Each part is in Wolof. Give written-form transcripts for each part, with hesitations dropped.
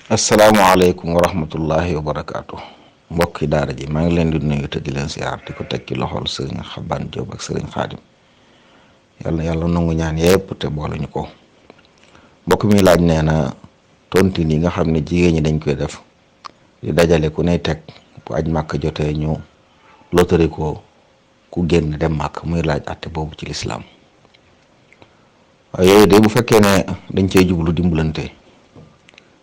asalaamaaleykum wa rahmatullahi wa barakaatu mbokki daara ji maa ngi leen di nuyu te di leen siyaar di ko teg ci loxol sëriñ Xaban Jóob ak sëriñ Xaadim yàlla nangu ñaan yépp te boole ñu ko. mbokk mi laaj nee na tontine yi nga xam ne jigéen ñi dañ koy def di dajale ku ne teg bu aj màkk jotee ñu lotori ko ku génn dem màkk muy laaj àtte boobu ci lislaam. waaye yooyu de bu fekkee ne dañ cey jublu dimbalante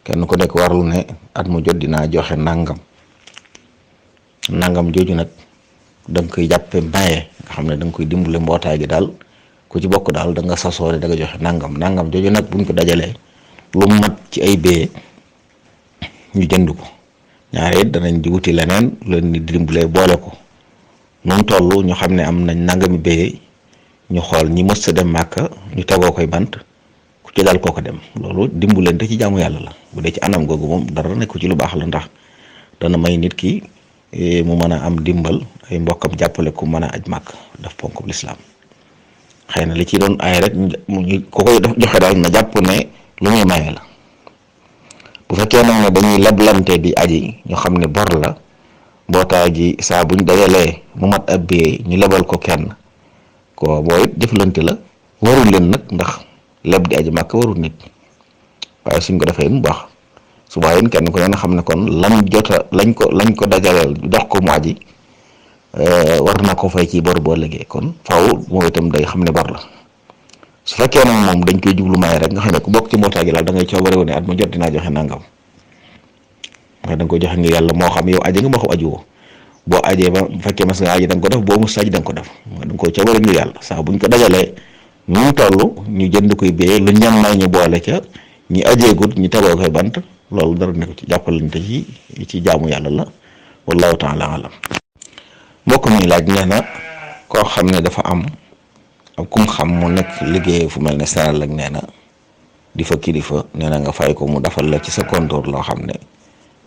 kenn ku nekk warul ne at mu jot dinaa joxe nangam jooju nag da nga koy jàppe maye nga xam ne da nga koy dimbale mbootaay gi daal ku ci bokk daal da nga sasoo ne da nga joxe nangam jooju nag buñ ko dajalee lu mat ci ay bee ñu jënd ko ñaare it danañ di wuti leneen lu leen di dimbale boole ko nu toll ñu xam ne am nañ nangami bee ñu xool ñi mës a dem màkka ñu tegoo koy bant ku ci dal kooko dem loolu dimbalante ci jaamu yàlla la bu dee ci anam googu moom dara nekku ci lu baax la ndax dana may nit ki mu mën a am dimbal ay mbokkam jàppale ku mën a aj màkk daf ponk lislaam xëy na li ci doon ay rek ñu ko koy joxe daal na jàpp ne lu muy maye la bu fekkee nag ne dañuy leblante di aji ñu xam ne bor la mbootaay ji saa buñ dajalee mu mat ab bee ñu lebal ko kenn ko boo it jëflante la warul leen nag ndax leb di aji màkk warul nit waaye suñ ko defee mu baax subaa yéen kenn ko ne xam ne kon lañ ko dajaleel dox ko mu aji war na ko fay ci bor boo liggéey kon faaw moo itam day xam ne bor la su fekkee nag moom dañ koy jublu may rek nga xam ne ku bokk ci mbootaay gi daal da ngay coobare wu ne at mu jot dinaa joxe nangam nga da nga koy joxe ngir yàlla moo xam yow aji nga moo xam aji woo boo ajee ba bu fekkee mas nga aji da nga ko def boo mu saj da nga ko def da nga koy coobare ngir yàlla saa buñ ko dajalee ñu toll ñu jënd koy bee lu ñam may ñu boole ca ñi ajeegut ñu tegoo koy bant loolu dara nekk ci jàppalante ci jaamu yàlla la wallahu taala alam. mbokk mi laaj nee na koo xam ne dafa am ak kum xam mu nekk liggéey fu mel ne Sénégal ak nee na di fa kilifa nee na nga fay ko mu defal la ci sa compteur loo xam ne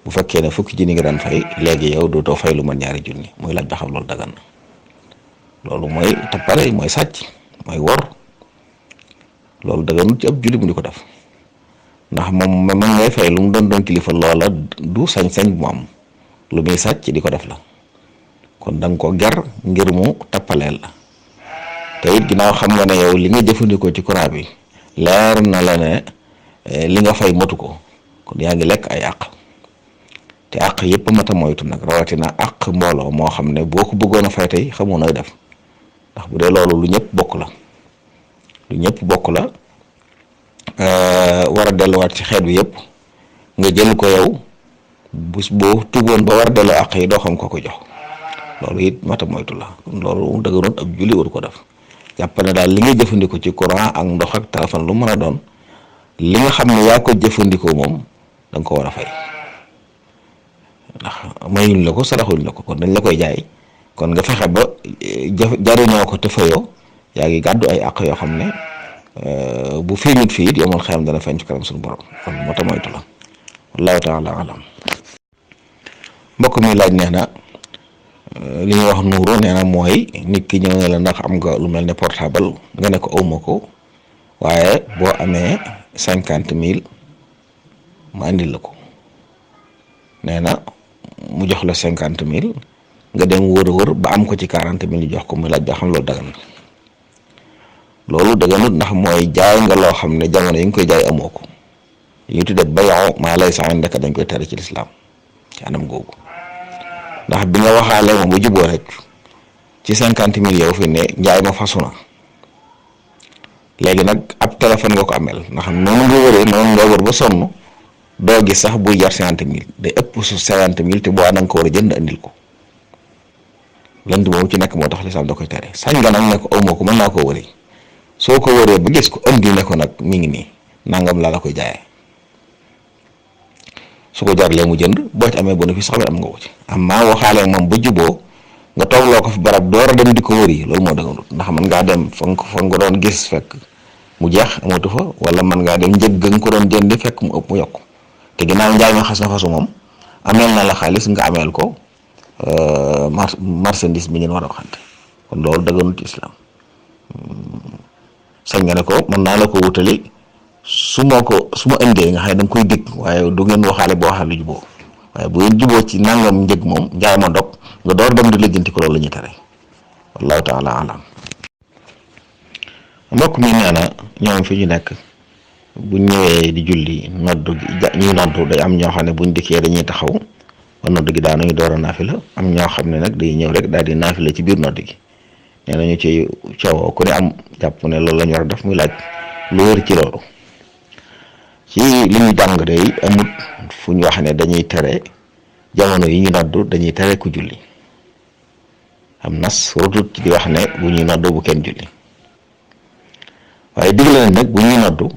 bu fekkee ne fukki junni nga daan fay léegi yow dootoo fay lu man ñaari junni muy laaj ba xam loolu dagan na loolu mooy tappale mooy sàcc mooy wor loolu daganut ci ab julli mu di ko def ndax moom man ngay fay lu mu doon kilifa loola du sañ-sañ bu mu am lu muy sàcc di ko def la kon da nga ko ger ngir mu tappaleel la te it ginnaaw xam nga ne yow li nga jëfandikoo ci courant bi leer na la ne li nga fay motu ko kon yaa ngi lekk ay àq te àq yëpp mat a moytu nag rawatina àq mbooloo moo xam ne boo ko bëggoon a fay tey xamoo nooy def ndax bu dee loolu lu ñëpp bokk la war a delluwaat ci xeet bi yëpp nga jël ko yow boo tuboon ba war a delloo àq yi doo xam ko jox loolu it mata moytu la loolu dëgg ab julli waru ko def jàpp ne daal li nga jëfandikoo ci courant ak ndox ak téléphone lu mën a doon li nga xam ne yaa ko jëfandikoo moom da nga ko war a fay ndax mayuñ la ko saraxuñ la ko kon dañ la koy jaay kon nga fexe ba jariñoo ko te fayoo yaa ngi gàddu ay àq yoo xam ne bu feeñut fii it yomal xeyam dana feeñ ci kanam suñu borom kon moo tax moytu la wallahu taala alam. mbokk mi laaj nee na li ñuy wax nuuru nee na mooy nit ki ñëw ne la ndax am nga lu mel ne portable nga ne ko awma ko waaye boo amee 50,000 ma andil la ko nee na mu jox la 50,000 nga dem wër ba am ko ci 40,000 ñu jox ko mu laaj ba xam loolu dagan na loolu daganut ndax mooy jaay nga loo xam ne jamono yi nga koy jaay amoo ko yi ñu tuddee bayu maa laysa indaka dañ koy tere ci lislaam ci anam googu ndax bi nga waxaale moom bu juboo rek ci 50,000 yow fi ne njaay ma fasu na léegi nag ab téléphone nga ko amel ndax noonu nga wër ba sonn doo gis sax buy jar 50,000 day ëpp su 50,000 te boo na nga ko war a jënd andil ko lënd boobu ci nekk moo tax lislaam da koy tere sañ nga nag ne ko awma ko mën naa koo wëri soo ko wëree ba gis ko andi ne ko nag mi ngi nii nangam laa la koy jaayee su ko jarlee mu jënd boo ci amee bénéfice sax am nga ko ci amma waxaale moom ba juboo nga toogloo ko fi barab door a dem di ko wëri loolu moo dëgganut ndax mën ngaa dem fa nga doon gis fekk mu jeex amatu fa wala mën ngaa dem njëg nga ko doon jëndi fekk mu ëpp mu yokk te ginnaaw njaay ma xas na fasu moom ameel na la xaalis nga ameel ko marchandise bi ngeen war a waxante kon loolu dëgganut ci islam sañ nga ne ko mën naa la ko wutali su ma indee nga xam ne da nga koy dégg waaye du ngeen waxaale boo xam ne juboo waaye bu ngeen juboo ci nangam njëg moom njaay ma dog nga door dem di lijjanti ko loolu la ñuy tere wallahu taala alam. mbokk mi nee na ñoom fi ñu nekk buñ ñëwee di julli noddu ñuy noddu day am ñoo xam ne buñ dikkee dañuy taxaw ba noddu gi daanuy door a naafila am ñoo xam ne nag day ñëw rek daal di naafila ci biir noddu gi nee nañu ci coowoo ku ne am jàpp ne loolu la ñu war a def muy laaj lu wér ci loolu. ci li ñu jàng day amut fu ñu wax ne dañuy tere jamono yi ñu noddu dañuy tere ku julli am nas rotut ci di wax ne bu ñuy noddu bu kenn julli waaye digle nañ nag bu ñuy noddu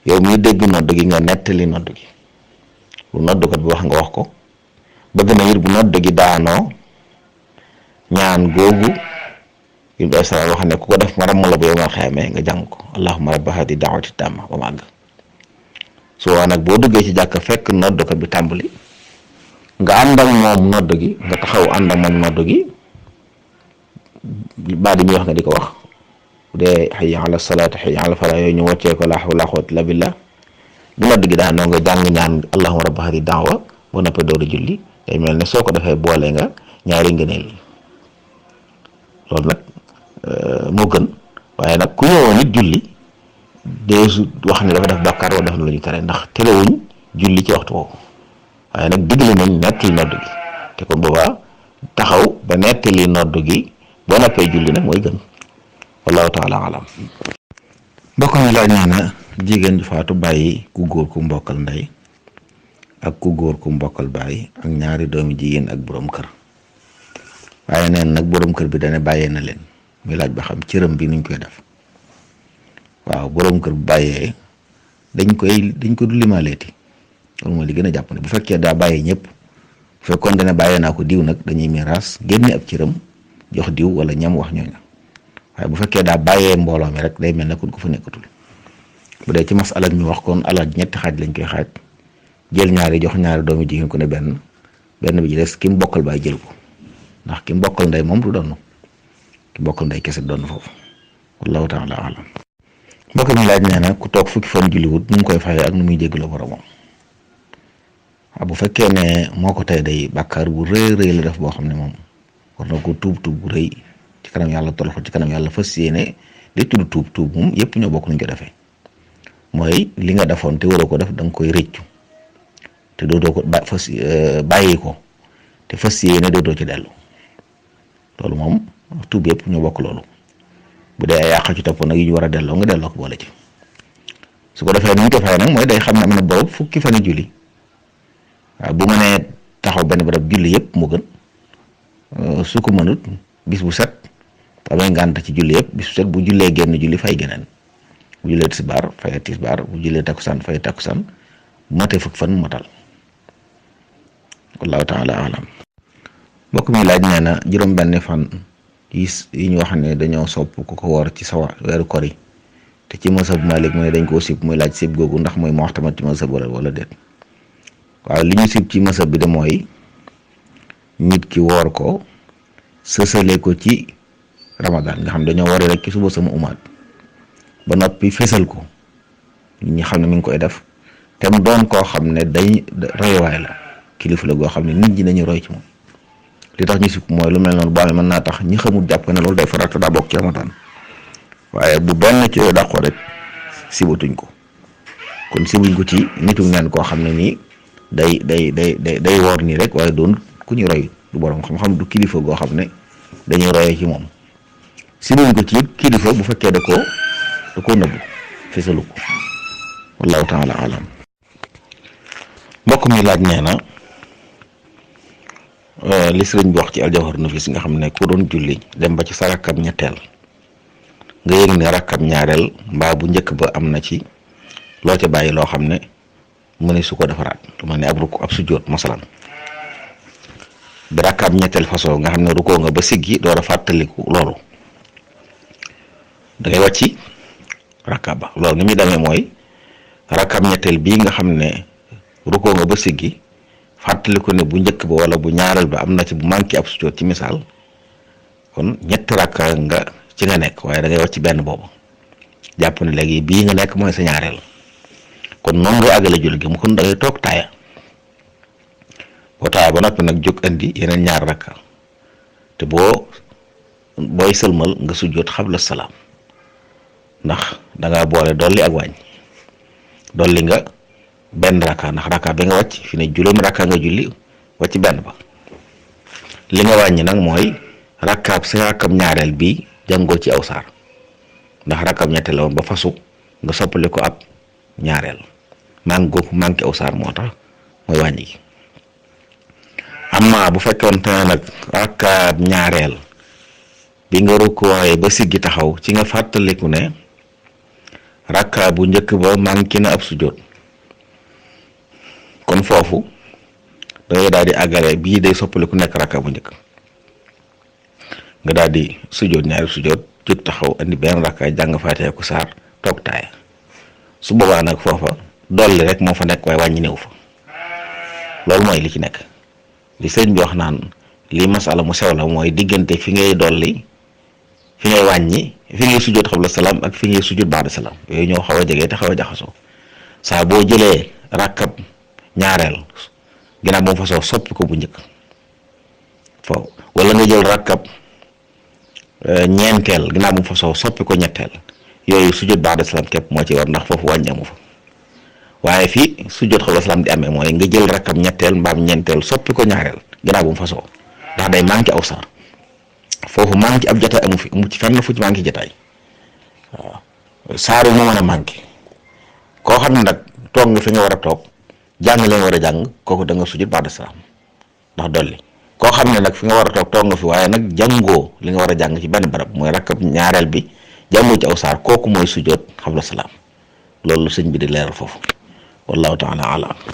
yow muy dégg noddu gi nga nettali noddu gi bu noddukat bi wax nga wax ko bëgg na it bu noddu gi daanoo ñaan googu yu doy sa wax ne ku ko def ma ramm la ba yow ma xeemee nga jàng ko allahumma rabba hadi da'wati tamma ba màgg su waa nag boo duggee ci jàkk fekk noddukat bi tàmbali nga ànd ak moom noddu gi nga taxaw ànd ak moom noddu gi baat yi muy wax nga di ko wax bu dee hayya ala salaat hayya ala falaa yooyu ñu woccee ko laa hawla wala quwwata illa billah bu noddu gi daanoo nga jàng ñaan allahumma rabba hadi da'wa ba noppee door a julli day mel ne soo ko defee boole nga ñaari ngëneel yi loolu nag moo gën waaye nag ku ñëwoon nit julli deesu wax ne dafa def bàkkaar wala def na lu ñu tere ndax terewuñ julli ci waxtu woowu waaye nag digle nañ nettali noddu gi te kon boobaa taxaw ba nettali noddu gi boo noppee julli nag mooy gën wallahu taala alam. mbokk mi laaj nee na jigéen ju faatu bàyyi ku góor ku mbokkal ndey ak ku góor ku mbokkal baay ak ñaari doomi jigéen ak borom kër waaye neen nag borom kër bi dane bàyyee na leen muy laaj ba xam cëram bi nuñ koy def. waaw borom kër bu bàyyee dañ ko du limaaleeti loolu mooy li gën a jàpp ne bu fekkee daa bàyyee ñëpp bu fekkoon ne bàyyee naa ko diw nag dañuy miraas génne ab cëram jox diw wala ñam wax ñooña waaye bu fekkee daa bàyyee mbooloo mi rek day mel ne kon ku fa nekkatul bu dee ci masala ñu wax kon alal ñetti xaaj lañ koy xaaj jël ñaari jox ñaari doomi jigéen ku ne benn bi ci des ki mu bokkal baay jël ko ndax ki mu bokkal ndey moom du doon ki bokkal ndey kese doon foofu wallahu taala alam. mbokk mi laaj nee na ku toog fukki fan julliwut nu mu koy fayee ak nu muy jéggaloo boromam waaw bu fekkee ne moo ko tey day bàkkaar bu rëy rëy la def boo xam ne moom war na ko tuub bu rëy ci kanam yàlla toroxal ci kanam yàlla fas yéene di tudd tuub moom yëpp ñoo bokk nuñ ko defee mooy li nga defoon te waroo ko def da nga koy rëccu te dootoo ko bàyyi ko te fas yéene dootoo ci dellu loolu moom tuub yëpp ñoo bokk loolu. bu dee ay yàq ci topp nag yi ñu war a delloo nga delloo ko boole ci su ko defee ni ñu ko fay nag mooy day xam ne am na borob fukki fan julli waaw bu mënee taxaw benn barab julli yëpp moo gën su ko mënut bis bu set amee ngànt ci julli yëpp bis bu set bu jullee génn julli fay geneen bu jullee tisbaar fay tisbaar bu jullee takkusaan fay takkusaan bu matee fukki fan matal wallahu taala alam. mbokk mi laaj nee na juróom-benni fan yi ñu wax ne dañoo sopp ku ko woor ci sawa weeru kor yi te ci mazhab Malik mu ne dañ koo sib muy laaj sib googu ndax mooy moo wax tamit ci mazhab wala déet waaw li ñu sib ci mazhab bi de mooy nit ki woor ko sësale ko ci Ramadan nga xam dañoo waree rek ci suba sama umaat ba noppi fesal ko nit ñi xam ne mi ngi koy def te mu doon koo xam ne day roywaay la kilifa la goo xam ne nit ñi dañuy roy ci moom. li tax ñu sib mooy lu mel noonu bu amee mën naa tax ñi xamul jàpp ne loolu day farata daa bokk ci Ramadan waaye bu benn ci yooyu dàqoo rek sibatuñ ko kon sibuñ ko ci nitu neen koo xam ne nii day woor nii rek waaye doon ku ñu roy du borom xam-xam du kilifa goo xam ne dañuy royee ci moom sibuñ ko ci kilifa bu fekkee da koo nëbbu fesalu ko wallahu taala alam. mbokk mi laaj nee na li sëriñ bi wax ci aljawhar nafis nga xam ne ku doon julli dem ba ci sa rakkab ñetteel nga yëg ne rakkab ñaareel mbaa bu njëkk ba am na ci loo ca bàyyi loo xam ne mu ne su ko defaraat lu ma ne ab sujjóot masalan bi rakkab ñetteel façon nga xam ne rukkoo nga ba siggi door a fàttaliku loolu da ngay wàcci rakkab ba loolu ni muy demee mooy rakkab ñetteel bii nga xam ne rukkoo nga ba siggi fàttaliku ne bu njëkk ba wala bu ñaareel ba am na ci bu manqué ab sujjóot ci misaal kon ñetti rakka nga ci nga nekk waaye da ngay wax ci benn boobu jàpp ne léegi bii nga nekk mooy sa ñaareel kon noonu ngay àggale julli gi mu kon da ngay toog taaya boo taaya ba noppi nag jóg andi yeneen ñaar rakka te booy sëlmal nga sujjóot xabla salaam ndax dangaa boole dolli ak wàññi dolli nga benn rakka ndax rakka bi nga wàcc fi ne juróomi rakka nga julli wàcc benn ba li nga wàññi nag mooy rakkam ñaareel bi jàngoo ci aw saar ndax rakkam ñetteel la woon ba fasu nga soppali ko ab ñaareel manqué aw saar moo tax mooy wàññi gi amma bu fekkoon te nag rakkab ñaareel bi nga rukkooyee ba siggi taxaw ci nga fàttaliku ne rakka bu njëkk ba manqué na ab sujjóot kon foofu dangay daal di àggale bii day soppaliku nekk rakka bu njëkk nga daal di sujjóot ñaari sujjóot jóg taxaw andi benn rakka jàng faatee ku saar toog taaya su boobaa nag foofa dolli rek moo fa nekk waaye wàññi néew fa loolu mooy li ci nekk li sëñ bi wax naan li masala mu sew la mooy diggante fi ngay dolli fi ngay wàññi fi ngay sujjóot xabla salaam ak fi ngay sujjóot baada salaam yooyu ñoo xaw a jege te xaw a jaxasoo saa boo jëlee rakkab ñaareel ginnaaw moom fa soppi ko bu njëkk foofu wala nga jël rakkab ñeenteel ginnaaw moom fa soppi ko ñetteel yooyu sujjóot baada salaam képp moo ci war ndax foofu wàññi amu fa waaye fii sujjóot xabla salaam di amee mooy nga jël rakkab ñetteel mbaam ñeenteel soppi ko ñaareel ginnaaw bu mu fa ndax day manqué aw saar foofu manqué ab jotaay amu fi amu ci fenn fu ci manqué jotaay waaw saar yi moo mën a manqué koo xam ne nag toog nga fi nga war a toog jàng li nga war a jàng kooku da nga sujjóot baada salaam ndax dolli koo xam ne nag fi nga war a toog nga fi waaye nag jàngoo li nga war a jàng ci benn barab mooy rakkab ñaareel bi jàngoo ci aw saar kooku mooy sujjóot xabla salaam loolu sëñ bi di leeral foofu wallahu taala alam